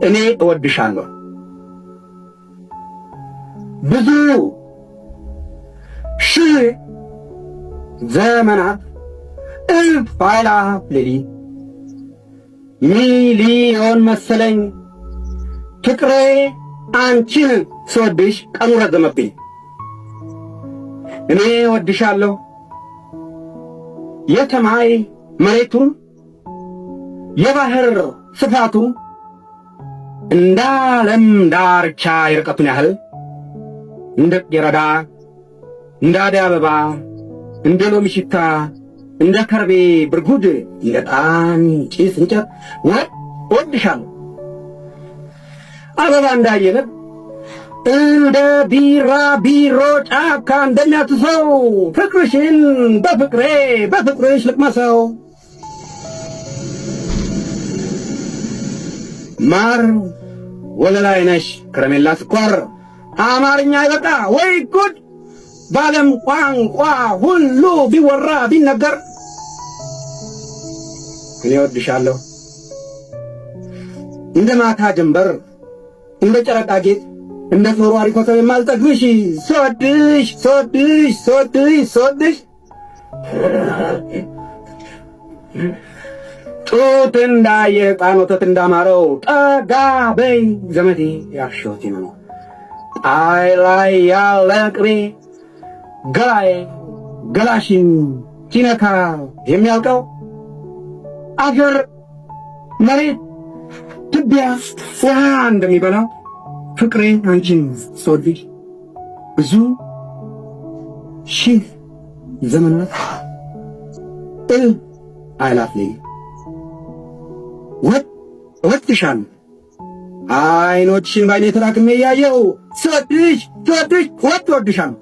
እኔ እወድሻለሁ። ብዙ ሺህ ዘመናት እልፍ አእላፍ ሌሊት ሚሊዮን መሰለኝ ፍቅሬ አንቺን ስወድሽ ቀኑ ረዘመብኝ። እኔ እወድሻለሁ። የሰማይ መሬቱ የባህር ስፋቱ እንደ ዓለም ዳርቻ የርቀቱን ያህል እንደ ጽጌረዳ እንደ አደይ አበባ እንደ ሎሚ ሽታ እንደ ከርቤ ብርጉድ እንደ ዕጣን ጭስ እንጨት እወድሻለሁ። አበባ እንዳየንብ እንደ ቢራቢሮ ጫካ እንደሚያትሰው ፍቅርሽን በፍቅሬ በፍቅርሽ ልቅመሰው። ማር ወለላይ ነሽ ከረሜላ ስኳር አማርኛ አይበቃ ወይ ጉድ! በዓለም ቋንቋ ሁሉ ቢወራ ቢነገር እኔ እወድሻለሁ። እንደ ማታ ጀንበር እንደ ጨረቃ ጌጥ እንደ ተወርዋሪ ኮከብ የማልጠግብሽ ስወድሽ ስወድሽ ስወድሽ ስወድሽ ጡት እንዳየ ሕፃን ወተት እንዳማረው ጠጋ በይ ዘመዴ ያሾት ነው ጣይ ላይ ያለ ቅቤ ገላዬ ገላሽን ሲነካ የሚያልቀው አገር መሬት ትቢያ ውሃ እንደሚበላው ፍቅሬ አንቺን ስወድሽ ብዙ ሺህ ዘመናት እልፍ አእላፍ ሌሊት እወድሻለሁ። አይኖችሽን ባይኔ ተራክሜ እያየሁ ስወድሽ ስወድሽ እወድሻለሁ።